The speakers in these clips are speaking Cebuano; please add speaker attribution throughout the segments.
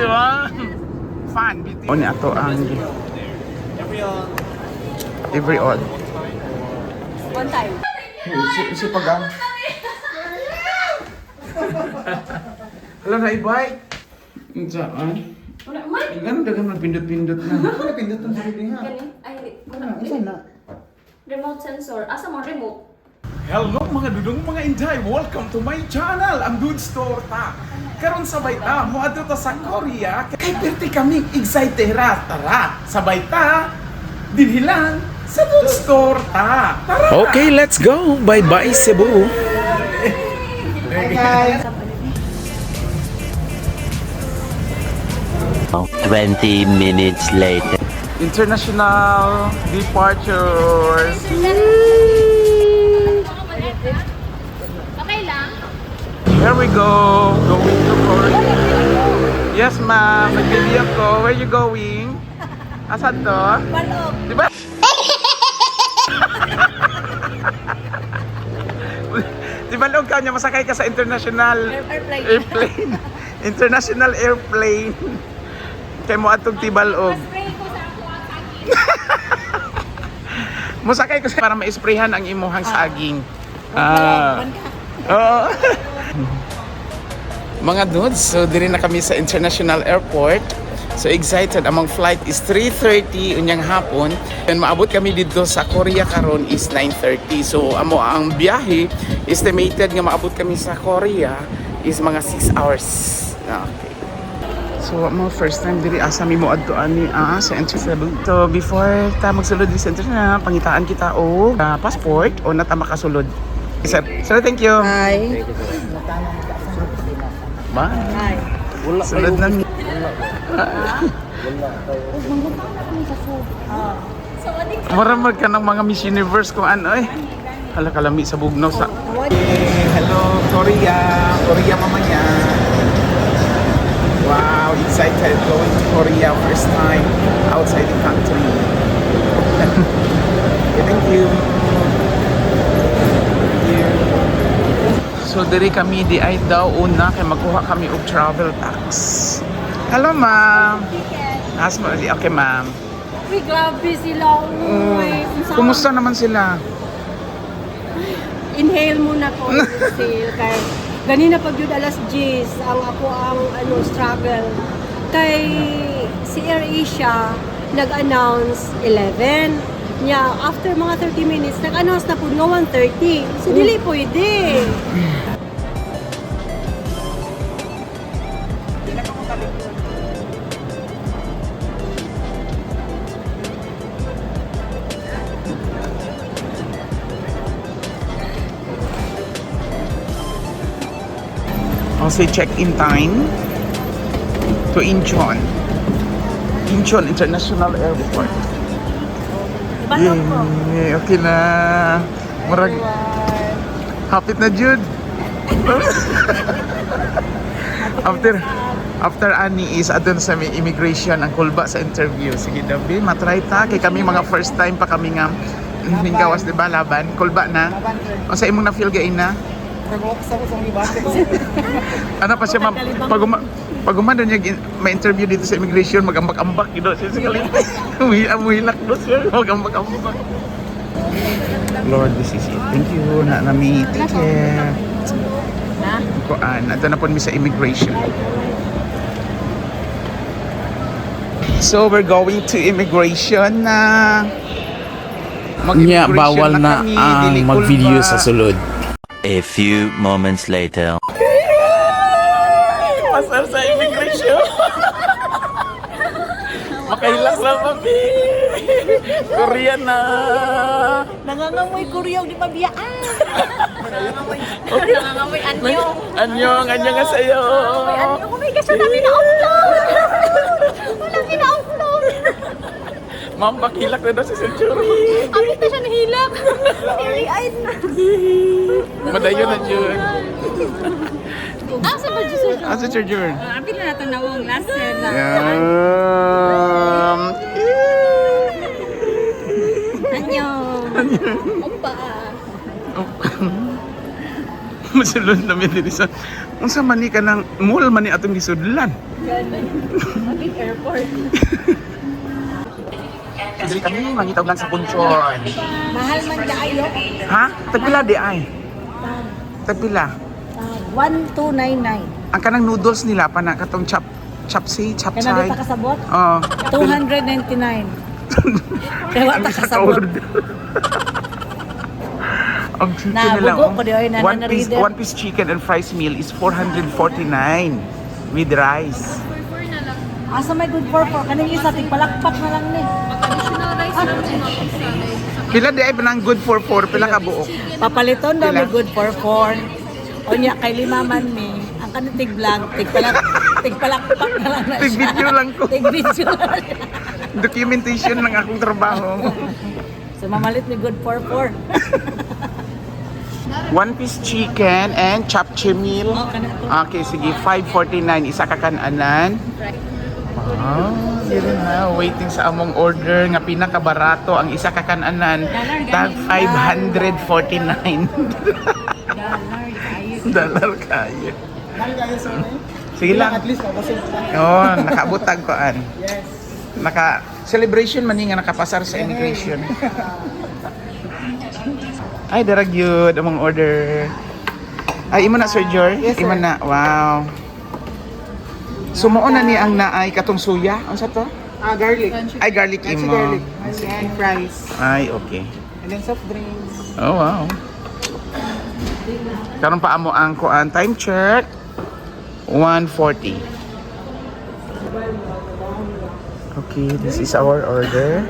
Speaker 1: Di ba? Fun. O ni ato ang every odd.
Speaker 2: One time.
Speaker 1: Si pag. Hala na ibay. Saan?
Speaker 2: Wala man.
Speaker 1: Ganun dagan magpindot-pindot na.
Speaker 3: Pindot ang sarili ha.
Speaker 2: Gani? Ay, wala.
Speaker 3: Isa na.
Speaker 2: Remote sensor. Asa mo remote?
Speaker 1: Hello mga dudong mga inday! Welcome to my channel, ang Dudes Torta! Karon sabay ta, moadto ta sa Korea, kay perti kami excited ra. Tara, sabay ta, dinhi lang sa Dudes Torta. Tara! Okay, let's go! Bye-bye, Cebu!
Speaker 3: Hi guys.
Speaker 4: 20 minutes later.
Speaker 1: International departures!
Speaker 2: Okay lang.
Speaker 1: Here we go! Going to Korea. Yes, ma'am. Nagbili ako. Where you going? Asan to?
Speaker 2: Balog.
Speaker 1: Di ba? Di ba loob ka niya, masakay ka sa international
Speaker 2: Airplane.
Speaker 1: airplane. International airplane. Kay mo atong tibalog.
Speaker 2: Spray ko sa ako ang saging.
Speaker 1: Musakay ko sa para maisprayhan ang imuhang saging. Ah. Oo. Mga dudes, so diri na kami sa International Airport. So excited, among flight is 3:30 unyang hapon. And maabot kami dito sa Korea karon is 9:30. So amo ang biyahe estimated nga maabot kami sa Korea is mga 6 hours. Okay. So, mo first time diri asa mi mo adto ani sa entry level. So, before ta magsulod di sa entry na pangitaan kita og passport o na ta makasulod. Sir, sir, thank you.
Speaker 2: Hi.
Speaker 1: Bye.
Speaker 2: Hi.
Speaker 1: Sulod na mi. Mura mag ka ng mga Miss Universe kung ano eh. Hala kalami sa bugnaw sa. Hello Korea, Korea mamaya. Wow, excited going to Korea first time outside the country. Okay, thank you. Thank you. So diri kami di ay daw una kay magkuha kami og travel tax. Hello ma'am. As mo okay ma'am.
Speaker 2: Uy, grabe sila. Uy.
Speaker 1: Mm. Kumusta naman sila?
Speaker 2: Inhale muna ko. Exhale. Kay, ganina pag yun alas 10, ang ako ang ano, struggle. Kay si Air Asia, nag-announce 11. Nya, after mga 30 minutes, nag-announce na po nga 1:30. So, dili pwede.
Speaker 1: Also check-in time to Incheon. Incheon International Airport. Yay, okay na. Murag hapit na jud. after after ani is adun sa may immigration ang kulba sa interview. Sige Dabi, matry ta kay kami mga first time pa kami nga ninggawas di ba laban kulba na. O sa imong na feel gain na? Ano pa siya ma'am? Pag umano niya may interview dito sa immigration, magambak-ambak yun siya sa kalipay. Umuhilak do siya, magambak-ambak. Lord, this is it. Thank you, na nami. Take care. Kuan, ato na po mi sa immigration. So we're going to immigration na.
Speaker 5: Nya
Speaker 1: Mag-immigration
Speaker 5: bawal na
Speaker 1: kami,
Speaker 5: ang
Speaker 1: dili
Speaker 5: mag-video
Speaker 1: kulba.
Speaker 5: sa sulod.
Speaker 4: A few moments later.
Speaker 1: Pasar sa immigration. Makailas lang kami. Korea na.
Speaker 2: Nangangamoy Korea, di ba biyaan? Nangangamoy anyong.
Speaker 1: Anyong, anyong nga sa'yo.
Speaker 2: Oh my gosh, wala pina-upload! Wala pina-upload!
Speaker 1: Ma'am, bakilak na daw si Century.
Speaker 2: Amit na siya nahilak. Teary-eyed na.
Speaker 1: Madayon na June.
Speaker 2: Ah, sa ba Diyos?
Speaker 1: Ah, si June.
Speaker 2: Apil na natong nawong last year na.
Speaker 1: Yeah.
Speaker 2: Anyong. Opa.
Speaker 1: Masulod namin dito sa Unsa man ni kanang mall man ni atong gisudlan?
Speaker 5: Big airport.
Speaker 1: Dili kami mangitaw lang sa punchon.
Speaker 2: Mahal man kaayo.
Speaker 1: Ha? Tagpila di ay. Tagpila.
Speaker 2: 1299.
Speaker 1: Ang kanang noodles nila pa na katong chop chopsy,
Speaker 2: Kanang
Speaker 1: chapchay.
Speaker 2: di ta kasabot?
Speaker 1: Oh.
Speaker 2: 299. Kaya wa
Speaker 1: Ang
Speaker 2: ta
Speaker 1: isa ka
Speaker 2: kasabot.
Speaker 1: order. Ang chicken
Speaker 2: Na,
Speaker 1: nila.
Speaker 2: bugo
Speaker 1: Oh.
Speaker 2: ko di, oy, na-
Speaker 1: One
Speaker 2: na-
Speaker 1: piece,
Speaker 2: na-reader.
Speaker 1: one piece chicken and fries meal is 449 with rice.
Speaker 2: Asa may good for for kaning isa tig palakpak na lang ni.
Speaker 1: Pila di ay panang good for four, pila ka buok.
Speaker 2: Papaliton daw
Speaker 1: Pila?
Speaker 2: may good for four. Unya kay lima man mi. Ang kaning tig vlog, tig palak tig palakpak na lang na siya.
Speaker 1: Tig video lang ko.
Speaker 2: Tig video lang.
Speaker 1: Documentation lang akong trabaho.
Speaker 2: So mamalit ni good for four.
Speaker 1: One piece chicken and chapchae meal.
Speaker 2: Oh, kana to.
Speaker 1: Okay, sige. 549. Isa ka kananan. Wow, yun na. Waiting sa among order nga pinakabarato ang isa ka kananan. Tag 549. Dollar kayo.
Speaker 3: Mahal kayo, sorry.
Speaker 1: Sige lang.
Speaker 3: At least, mabasog pa.
Speaker 1: Oo, nakaabot ko an.
Speaker 3: Yes.
Speaker 1: Naka celebration man ni nga nakapasar sa immigration. Ay, darag yun among order. Ay, imo na, Sir George.
Speaker 3: Yes, sir.
Speaker 1: Imo na. Wow. Sumuo na ni ang naay katong suya. Unsa to?
Speaker 3: Ah, garlic.
Speaker 1: Ay, garlic
Speaker 3: That's
Speaker 1: imo.
Speaker 3: garlic. And fries.
Speaker 1: Ay, okay.
Speaker 3: And then soft drinks.
Speaker 1: Oh, wow. Karon pa amo ang kuan time check. 1:40. Okay, this is our order.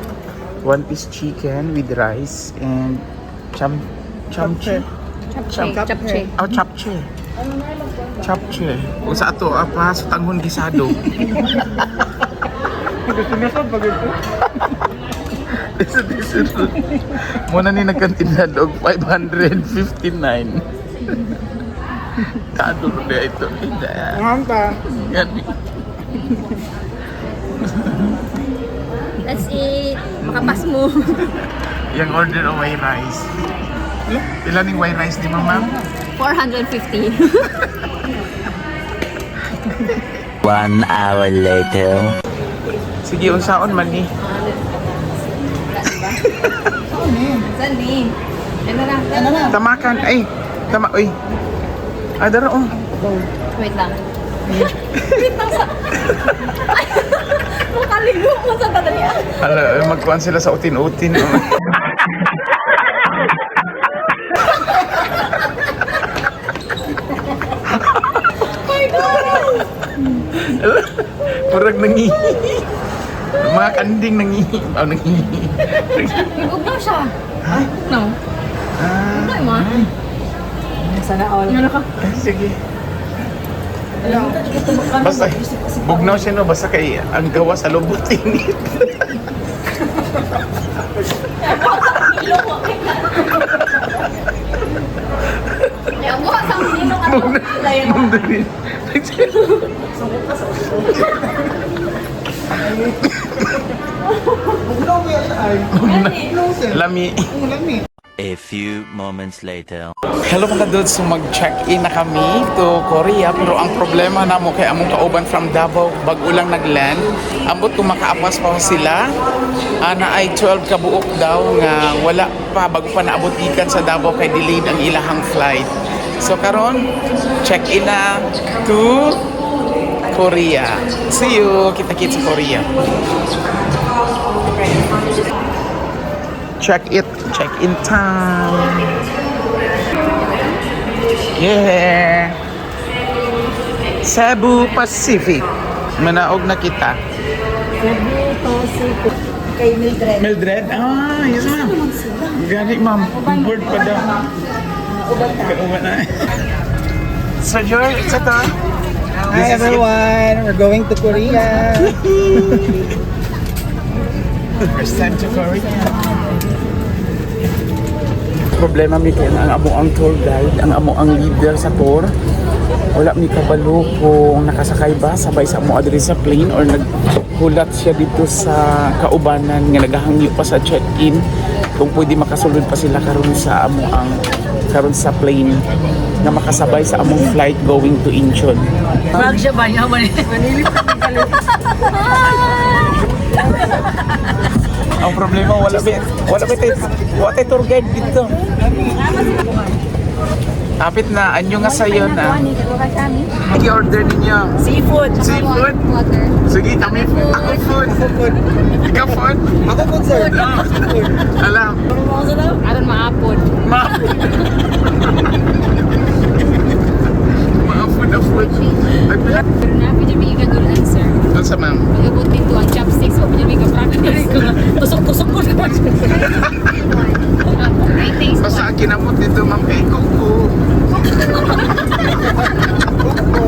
Speaker 1: One piece chicken with rice and chamchi.
Speaker 5: Chapchae. Chapchae.
Speaker 1: Oh, chapche. Chapche. Kung sa ato apa sa tanghon gisado.
Speaker 3: Gusto pag ito.
Speaker 1: This is Muna ni nagkantinda og 559. Kado na ito.
Speaker 3: Ang pa.
Speaker 1: Gani.
Speaker 5: Let's eat. Makapas mo.
Speaker 1: Yang order o white rice. Pila ning white rice di mo, ma'am?
Speaker 5: 450.
Speaker 4: One hour later.
Speaker 1: Sige, unsaon man ni?
Speaker 5: Saan ni? Ano na? Ano na?
Speaker 1: Tamakan ay. Tama oy. Ah, dara oh.
Speaker 5: Wait lang. Wait lang sa... Makaligo ko sa tatalian.
Speaker 1: Hala, eh, magkuan sila sa utin-utin. Oh.
Speaker 5: My God!
Speaker 1: Murag nangihi. Mga kanding nangihi. Oh, nangihi.
Speaker 5: Ugnaw siya.
Speaker 1: Ha?
Speaker 5: Ugnaw.
Speaker 1: Ah,
Speaker 5: Ugnaw mo.
Speaker 2: Sana all.
Speaker 5: Ano ka?
Speaker 1: ay, sige. Basta, bugnaw siya no, basta kay ang gawa sa lubot init.
Speaker 5: Ay, ang buha sa ninong ato.
Speaker 1: Ma'am Doreen.
Speaker 3: Bugnaw mo yan ay. Bugnaw sir.
Speaker 1: Lami.
Speaker 3: Ang lami.
Speaker 4: A few moments later.
Speaker 1: Hello mga dudes, so mag-check-in na kami to Korea pero ang problema namo kay among kauban from Davao bago lang nagland. Ambot kung makaapas pa sila. Ana ay 12 ka buok daw nga wala pa bago pa naabot gikan sa Davao kay delayed ang ilahang flight. So karon check-in na to Korea. See you, kita-kits sa Korea. Check it, check in time. Yeah! Cebu Pacific. Manaog na kita.
Speaker 2: Cebu Pacific. Kay Mildred.
Speaker 1: Mildred? Ah, yes ma'am. Gani ma'am. Board pa daw.
Speaker 2: Uban ta.
Speaker 1: Kauban na. Sir George, sa to?
Speaker 3: Hi everyone! We're going to Korea!
Speaker 1: First time to Korea. Problema mi kay ang amo ang tour guide, ang amo ang leader sa tour. Wala mi kabalo kung nakasakay ba sabay sa amo adri sa plane or naghulat siya dito sa kaubanan nga nagahangyo pa sa check-in kung pwede makasulod pa sila karon sa amo ang karon sa plane nga makasabay sa among flight going to Incheon.
Speaker 5: Wag siya ba niya?
Speaker 1: Ang problema, wala ba tay tour guide dito. Kapit na, anyo nga sayo na. I-order ninyo.
Speaker 5: Seafood.
Speaker 1: Seafood? Sige, kami, ako food. Ikaw food?
Speaker 3: Ako food, sir.
Speaker 1: Alam.
Speaker 5: Aron maapod.
Speaker 1: Ma. Mga food na food. Ay, pila.
Speaker 5: Pero na, pwede may good answer.
Speaker 1: Ano sa, ma'am?
Speaker 5: Pag-abot dito ang chopsticks, wag pwede may ka-practice. Tusok-tusok ko naman. Ratings.
Speaker 1: Basta ang kinamot dito, ma'am, kay Kuku. Kuku.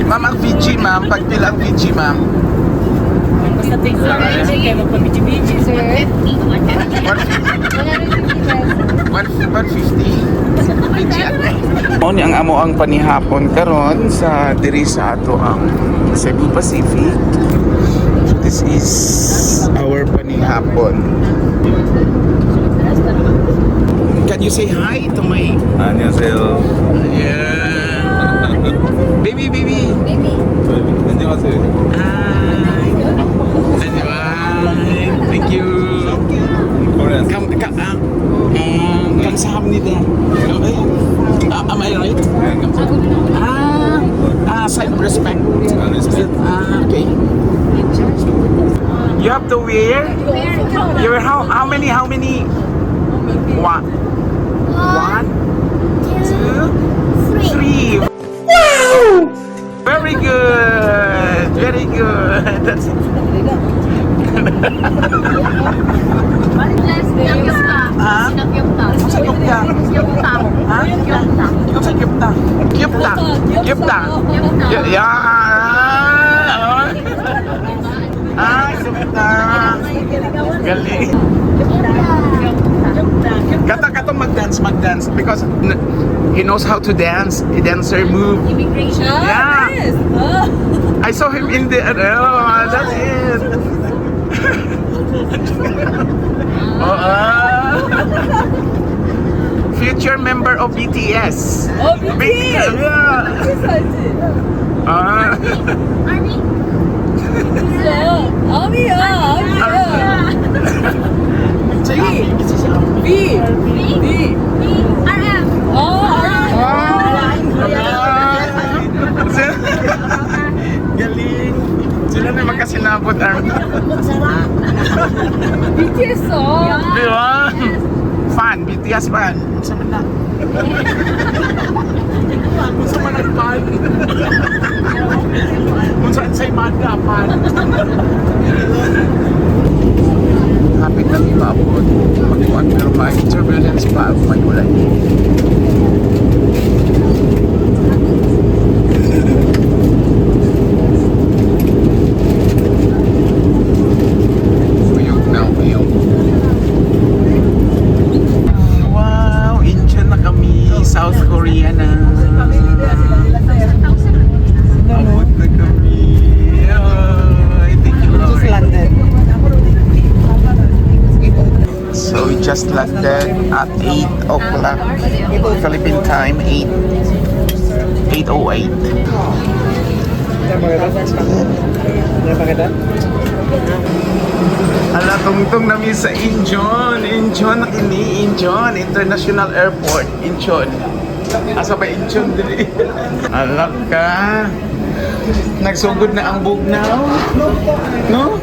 Speaker 1: Ma'am, ang VG, ma'am. Pagpila ang VG, ma'am.
Speaker 5: Basta things lang. Kaya magpabiji-biji. Sir.
Speaker 1: 150. VG. Mao ni ang amo ang panihapon karon sa diri sa ato ang Cebu Pacific. This is our panihapon. Can you say hi to my
Speaker 6: 안녕하세요.
Speaker 1: Yeah. Baby, baby.
Speaker 6: 안녕하세요.
Speaker 1: Hi. Bye. Thank you.
Speaker 6: Korean.
Speaker 1: 감사합니다. Am I right? Sign of respect.
Speaker 6: Respect.
Speaker 1: Ah, okay. You have to wear. You wear how many? How many? One. One, two, three. Wow! Very good. Very good. That's it. Ha? Sa kyupta. Ha? Sa kyupta. Kyupta. Kyupta. Yeah. Ah, kyupta. Galing. Kata kato mag-dance, mag-dance because he knows how to dance. He dancer move.
Speaker 5: Immigration.
Speaker 1: Yeah. I saw him in the, oh, that's it. Oh, ah. Future member of BTS.
Speaker 5: Oh, BTS.
Speaker 1: Yeah. Ah.
Speaker 5: Army. Army, B. B.
Speaker 7: RM.
Speaker 5: Oh,
Speaker 1: Ah. Galing. Sila na magkasinabot, Army.
Speaker 5: BTS oh.
Speaker 1: Di ba? Fan, BTS fan. Unsa man na? Unsa man ang fan? Unsa ang mada fan? Hapit na maabot. Magkuhan pero may turbulence pa at may ulan. Uyog na uyog. Wow, Incheon na kami. South Korea na. Abot na kami. Ay, thank you,
Speaker 3: Just
Speaker 1: Lord.
Speaker 3: landed.
Speaker 1: So we just landed at 8 o'clock Philippine time, 8 8:08. Ala, tungtong nami sa Incheon. Incheon na kini, Incheon International Airport, Incheon. Asa ba Incheon diri? Ala ka. Nagsugod na ang bugnaw. No?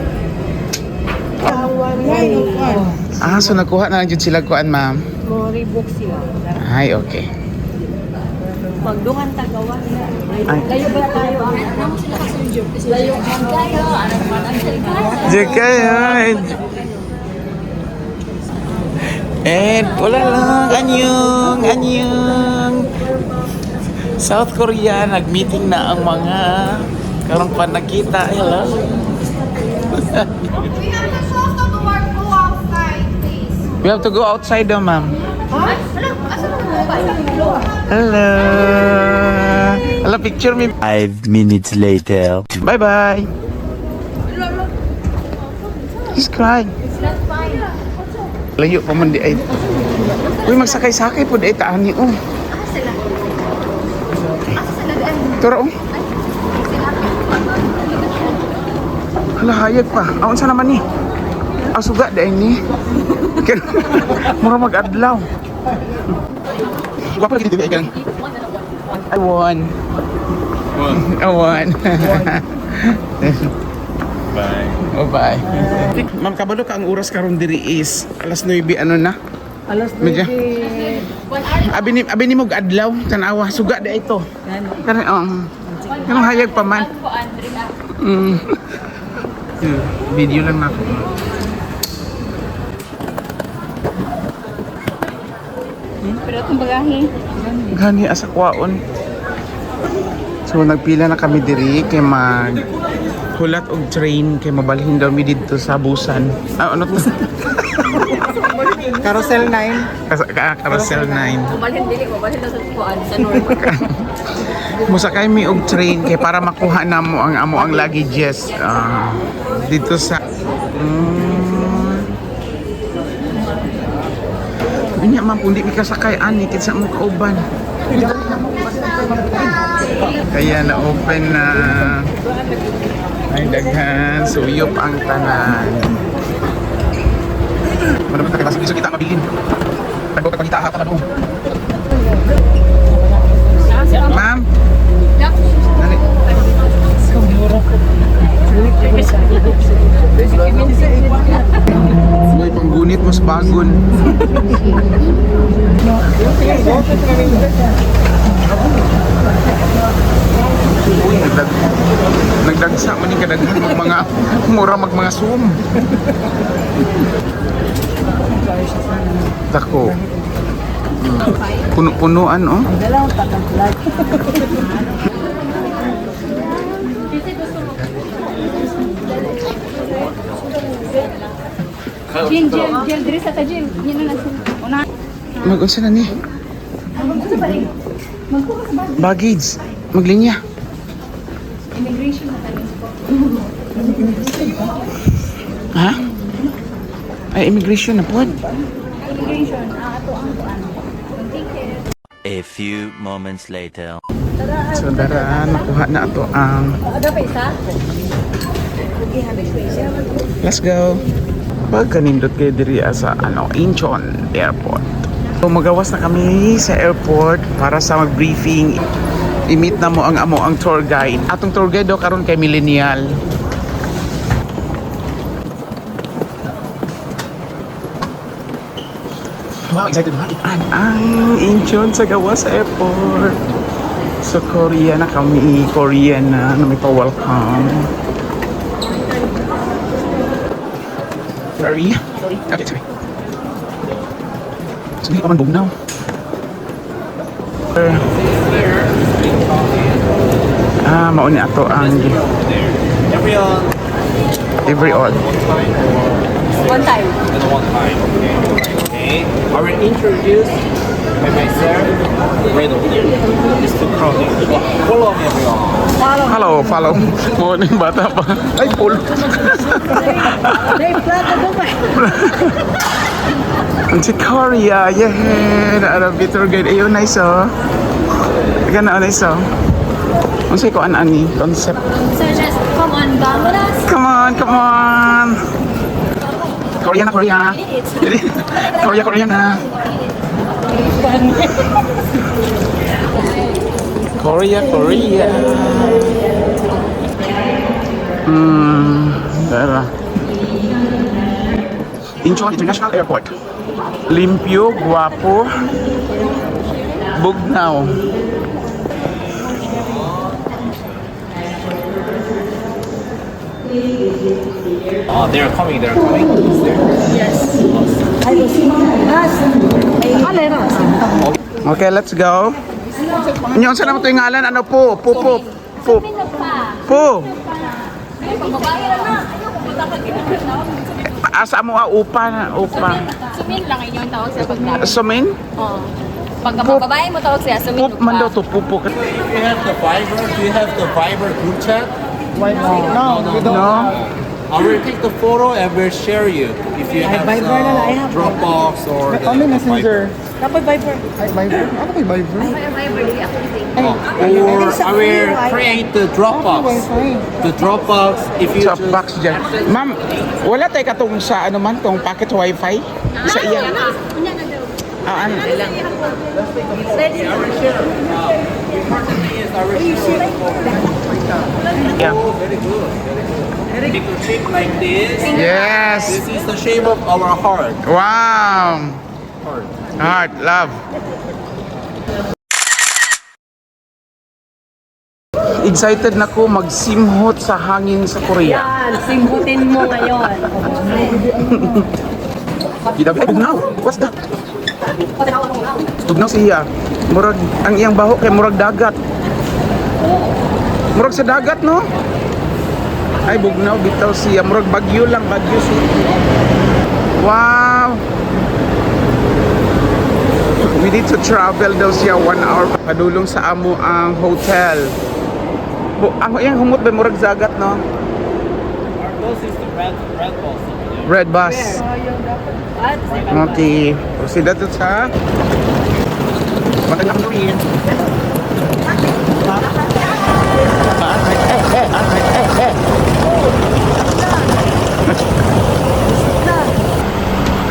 Speaker 1: Ah, so nakuha na lang jud sila kuan, ma'am.
Speaker 2: Mo rebook sila.
Speaker 1: Ay, okay.
Speaker 2: Magduhan tagawan.
Speaker 1: Ay.
Speaker 2: Layo ba tayo? Layo.
Speaker 1: Diyan kayo. Eh, wala lang. Anyong, anyong. South Korea, nag-meeting na ang mga karong pa nagkita. Hello.
Speaker 7: We have to also to work go outside, please.
Speaker 1: We have to go outside daw, ma'am.
Speaker 7: Huh? Ano? Asa na mo ba?
Speaker 1: Hello. Hello, picture me.
Speaker 4: 5 minutes later.
Speaker 1: Bye-bye. He's crying. Layo pa man di ay. Uy, magsakay-sakay po dahil taani oh.
Speaker 7: Asa sila? Asa sila daan?
Speaker 1: Tara oh. Hala, hayag pa. Aon sa naman ni? Ah, suga dahil ni. Mura mag-adlaw. Gwapo lagi dito kay. I won.
Speaker 6: One.
Speaker 1: I won.
Speaker 6: Bye.
Speaker 1: Bye-bye. Ma'am, kabalo ka ang oras karon diri is alas 9 ano na?
Speaker 2: Alas
Speaker 1: Medyo.
Speaker 2: 9.
Speaker 1: Abi ni mo adlaw tanawa suga da ito. Kani oh. Kanang hayag pa man. Video lang na ako.
Speaker 5: Pero itong bagahe.
Speaker 1: Gani asa kwaon. So nagpila na kami diri kay mag hulat og train kay mabalhin daw mi didto sa Busan. Ah, ano to?
Speaker 3: Carousel 9.
Speaker 1: Carousel 9.
Speaker 5: Mabalhin dili, mabalhin na sa kuan sa north.
Speaker 1: Musakay mi og train kay para makuha namo ang amo ang luggages dito sa Unya ma'am, kung di mi kasakay ani kinsa mo kauban. Kaya na open na. Ay daghan, suyop ang tanan. Madapat na kita kita mabilin. Nagpapakita ka pa doon. Ma'am. Dali. Uy, panggunit mas bagon. Uy, nagdagsa man yung kadaghan mag mga mura mag mga zoom. Dako. Puno-punuan oh.
Speaker 5: Jin, Jin, Jin, diri sa ta Jin. Yun na sila. Una.
Speaker 1: Mag-unsa na ni? Baggage. Maglinya.
Speaker 5: Immigration na tayo po.
Speaker 1: Ha? Ay, immigration na po.
Speaker 5: Immigration, ato ang kuan. Ticket.
Speaker 4: A few moments later.
Speaker 1: So, dara, nakuha na ato ang.
Speaker 2: Ada pa isa?
Speaker 1: Let's go. Pagkanindot kayo diri sa ano, Incheon Airport. So, magawas na kami sa airport para sa mag-briefing. I-meet na mo ang amo ang tour guide. Atong tour guide daw karon kay millennial. Wow, excited ba? Ang Incheon sa gawas airport. So, Korea na kami. Korea na. Na may pa-welcome. Sorry. Okay, sorry. Sige pa man bugnaw. Ah, mauni ato ang
Speaker 6: Everyone.
Speaker 1: Every all.
Speaker 2: One time.
Speaker 6: And one time. Okay. Okay. I will introduce by myself right over there. It's too crowded. Follow me, everyone.
Speaker 1: Hello, follow. Mo ning bata pa. Ay, pull.
Speaker 2: May plato ko pa.
Speaker 1: Ang si Korea, yeah. Naarabi tour guide. Ayun, nice oh. Taga na, oh, nice oh. Ang say ko ani concept.
Speaker 7: So just come on, vámonos.
Speaker 1: Come on, come on. Korea na, Korea. Korea, Korea na. Korea, Korea. Tara. Incheon International Airport. Limpyo, guwapo, bugnaw.
Speaker 6: Oh, they are coming. They are coming. Is there?
Speaker 1: Okay, let's go. Inyo, saan naman ito yung ngalan? Ano po? Po, po. Po. Po. Asa mo ah, upa na, upa.
Speaker 5: Sumin lang inyo ang tawag sa pagka.
Speaker 1: Sumin?
Speaker 5: Oo. Pagka babae mo tawag siya, sumin
Speaker 1: Pup man daw to, pupo.
Speaker 6: Do you have the Viber? Do you have the Viber group chat?
Speaker 3: No, we don't.
Speaker 1: No?
Speaker 6: I will take the photo and will share you if you have
Speaker 3: Viber na lang, I
Speaker 6: some
Speaker 3: have
Speaker 6: Dropbox or the,
Speaker 3: Only
Speaker 6: the
Speaker 3: Messenger.
Speaker 6: Viber.
Speaker 2: Dapat Viber.
Speaker 3: Ay, Viber? Ano kay Viber?
Speaker 7: Viber, dili ako dili.
Speaker 6: Or I will create the Dropbox.
Speaker 3: Wi-Fi.
Speaker 6: The Dropbox, if you
Speaker 1: Sa
Speaker 6: just
Speaker 1: box dyan. Ma'am, wala tayo katong sa ano man, tong pocket wifi? Sa iya.
Speaker 2: Unya na daw.
Speaker 1: Ah, ano?
Speaker 2: Ready na.
Speaker 6: Important thing is I will share.
Speaker 1: Yeah.
Speaker 6: Oh, very good. Very good. Make a shape like this.
Speaker 1: Yes.
Speaker 6: This is the shape of our heart.
Speaker 1: Wow.
Speaker 6: Heart.
Speaker 1: Heart, love. Excited na ko magsimhot sa hangin sa Korea.
Speaker 2: Yan, simbutin mo ngayon.
Speaker 1: Ay, bugnaw. What's that? Bugnaw siya. Murag, ang iyang baho kay murag dagat. Murag sa dagat, no? Ay, bugnaw, bitaw siya. Murag bagyo lang, bagyo siya. Wow! We need to travel daw siya 1 hour. Padulong sa amo ang hotel. Ang iyang humot ba murag dagat, no?
Speaker 6: Our bus is the red bus over there.
Speaker 1: Red bus. Okay. Proceed na to sa... Magandang gabi.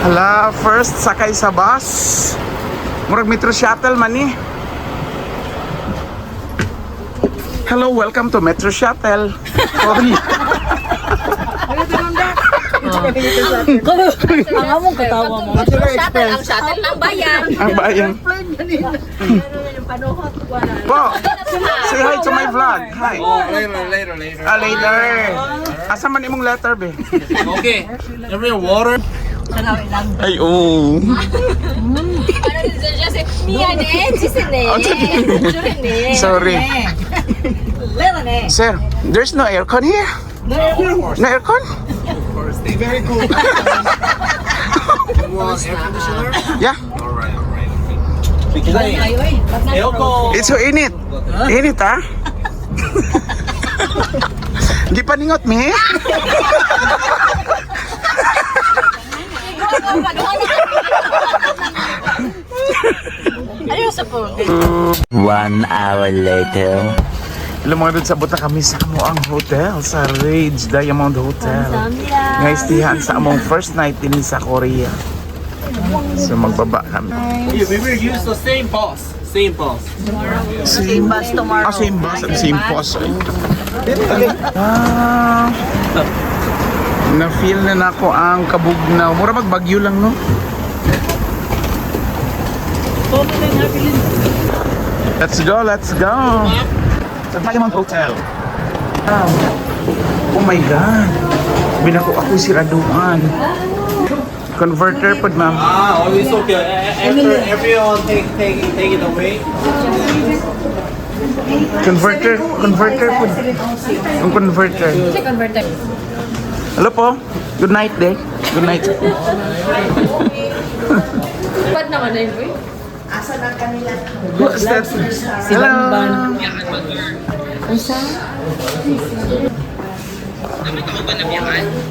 Speaker 1: Hala, first sakay sa bus. Murag Metro Shuttle man ni. Hello, welcome to Metro Shuttle. Sorry.
Speaker 5: Ang among katawa mo.
Speaker 7: Shuttle, ang shuttle ang bayan.
Speaker 1: Ang bayan. Po, say hi to my vlog. Hi.
Speaker 6: Oh, later, later, later.
Speaker 1: Ah, later. Asa man imong letter, be?
Speaker 6: Okay. Every water.
Speaker 1: Ay, oo.
Speaker 7: Ano si Jose? Mia ne, Jisine.
Speaker 1: Oh,
Speaker 7: Jurine.
Speaker 1: Sorry. Sir, there's no aircon here. No aircon?
Speaker 6: Very cool. You want air conditioner?
Speaker 1: Yeah.
Speaker 6: Alright, okay. Because aircon.
Speaker 1: It's so init. Init, ah. Di paningot, me?
Speaker 4: 1 hour later.
Speaker 1: Alam mo, dun sabot na kami sa ang hotel, sa Rage Diamond Hotel. Guys, dihan sa among first night din sa Korea. So magbaba kami.
Speaker 6: Yeah, we will use the same bus. Same bus.
Speaker 1: Same bus tomorrow. Ah, same bus. Same bus. Ah, na-feel na nako ang kabugnaw. Mura magbagyo lang, no? Let's go, let's go. Sa Diamond Hotel. Ah. Oh my God. Binako ako si Raduan. Converter pod, ma'am.
Speaker 6: Ah, oh, it's okay. After everyone take it away.
Speaker 1: Converter, converter po. Yung converter. Hello po. Good night, day. Good night.
Speaker 7: Ba't naman na yun, boy?
Speaker 1: What's that? Hello.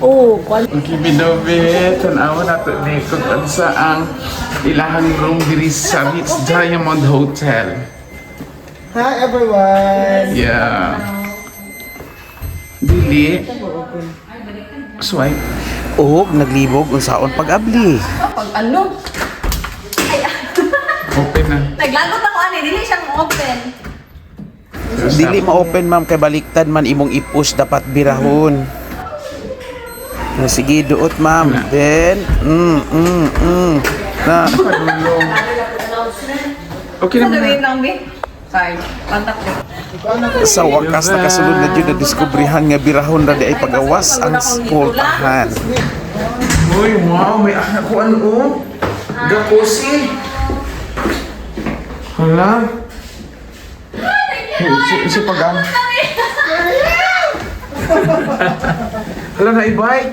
Speaker 2: Oh, kwan.
Speaker 1: Okay, binabi. Tanawa na to ni kung unsa ang ilahang room diri sa Ritz Diamond Hotel.
Speaker 3: Hi everyone!
Speaker 1: Yeah. Dili. Swipe. Og naglibog unsaon pag-abli.
Speaker 5: Pag ano?
Speaker 1: Open na.
Speaker 5: Naglagot ako ani, dili siyang open.
Speaker 1: Dili ma-open, ma'am, kay baliktad man imong i-push dapat birahon. Ah, sige, duot, ma'am. Then, Na. Okay naman.
Speaker 5: Wait lang, be. Sorry. Contact ko.
Speaker 1: Sa wakas nakasulod na jud na diskubrihan nga birahon ra di ay pagawas ang pultahan. Uy, wow, may kuan o. Gakusi. Hala. Si pag Hala na i-bike.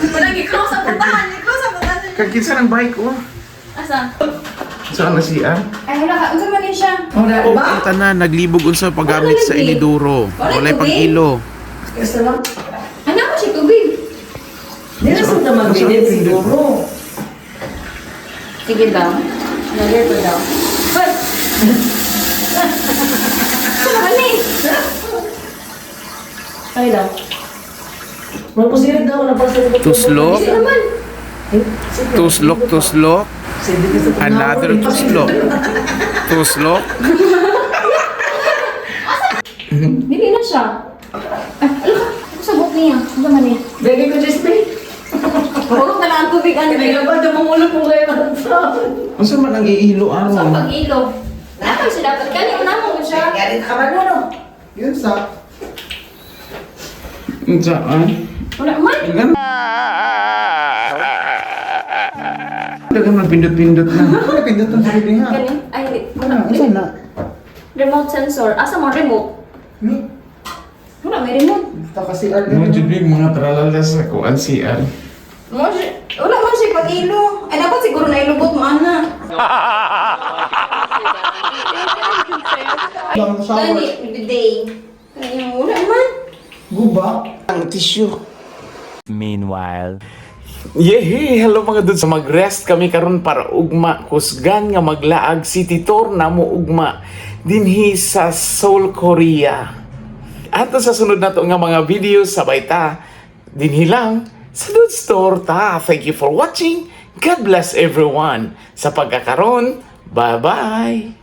Speaker 5: Walang i-close ang puntahan, i-close ang puntahan.
Speaker 1: Kagkinsa ng bike oh.
Speaker 5: Asa?
Speaker 1: Saan na siya?
Speaker 5: Ay, wala ka. Unsa man ni siya?
Speaker 1: Oh, ang tanan naglibog unsa paggamit sa iniduro. Walay pag-ilo.
Speaker 7: Ano ko siya tubig?
Speaker 3: Dito sa naman siguro.
Speaker 7: Sige daw.
Speaker 2: Nagay ko daw.
Speaker 5: Hoy! Sa naman ni?
Speaker 2: Ay lang. Mapusirit daw na pa sa
Speaker 1: Tuslok.
Speaker 5: Hindi naman.
Speaker 1: Tuslok, tuslok. Another tuslok. Tuslok.
Speaker 5: Dili na siya. Ay, ala ka. Ako sa buhok niya. Ano man niya?
Speaker 2: Bigay ko just me.
Speaker 5: Purok na lang ang tubig. Ano?
Speaker 2: Naglaban daw mong ulo kung kayo
Speaker 1: Unsa man ang iilo
Speaker 5: Sa
Speaker 1: aron?
Speaker 5: pag-ilo. Dapat siya dapat. Kani una mo siya.
Speaker 3: Yun sa.
Speaker 1: Unsa ay?
Speaker 5: Wala man.
Speaker 1: Gan. Dagan man pindot-pindot na.
Speaker 3: Ano pindot ang sarili ha?
Speaker 5: Kani? Ay, wala.
Speaker 3: Ano na?
Speaker 5: Remote sensor. Asa mo remote?
Speaker 3: Ni.
Speaker 5: Wala, may remote.
Speaker 3: Ta kasi ar.
Speaker 1: Mo jud mga tralala sa kuan CR.
Speaker 7: Mo siya, wala man siya pag-ilo. Ay, dapat siguro na ilubot mo, ana.
Speaker 3: Lang shower.
Speaker 7: Gani, bidet. Ay, wala man.
Speaker 3: Guba.
Speaker 1: Ang tissue.
Speaker 4: Meanwhile.
Speaker 1: Yehey! Hello mga dudes! Mag-rest kami karon para ugma kusgan nga maglaag city tour namo ugma dinhi sa Seoul, Korea. Ato sa sunod nato nga mga videos, sabay ta dinhi lang sa Dudes Store ta. Thank you for watching. God bless everyone. Sa pagkakaron, bye-bye!